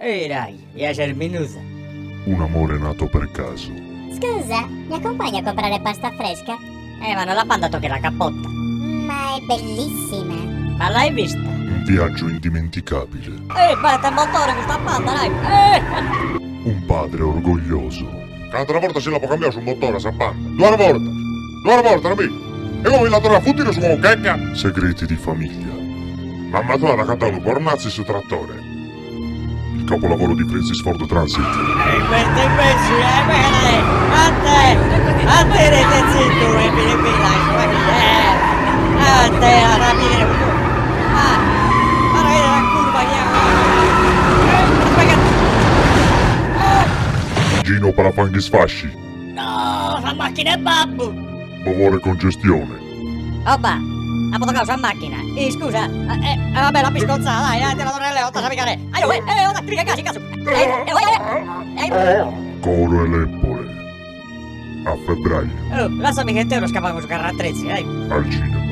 Ehi dai, ja ses minuta. Un amore nato per caso. Scusa, mi accompagni a comprare pasta fresca? Eh, ma non la panda tocchi la capotta. Ma è bellissima. Ma l'hai vista? Un viaggio indimenticabile. Ehi, batte il motore custa panda, dai! Eh! Un padre orgoglioso. Cant'una borta si l'apo cambiau su motore a sa panda. Duas bortas! Duas bortas, mi! E como mi la torro a futire su conchecca? Segreti di famiglia. Mamma tua at acatadu po Nazis su trattore. Il capolavoro di Francis Ford Transit. E questo invece è bene! A te! A te rete zitto e fine fila, ma chi è? A te la rapina! Ah! Guarda che la curva che ha! Gino Parafanghi Sfasci. No, sa macchina 'e babbu! Bovore Congestione. Opa, apo tocadu sa macchina. Iscusa, eh, eh, vabbè, l'apo iscontzada, dai, eh, ti la torro a leare, sa picare. Aio, eh, eh, ota, triga, casi, casu. Eh, eh, eh, Coro e Lepore. A febbraio. Oh, lassami chent'euros ca pago su carr'attrezzi, dai. Al cinema.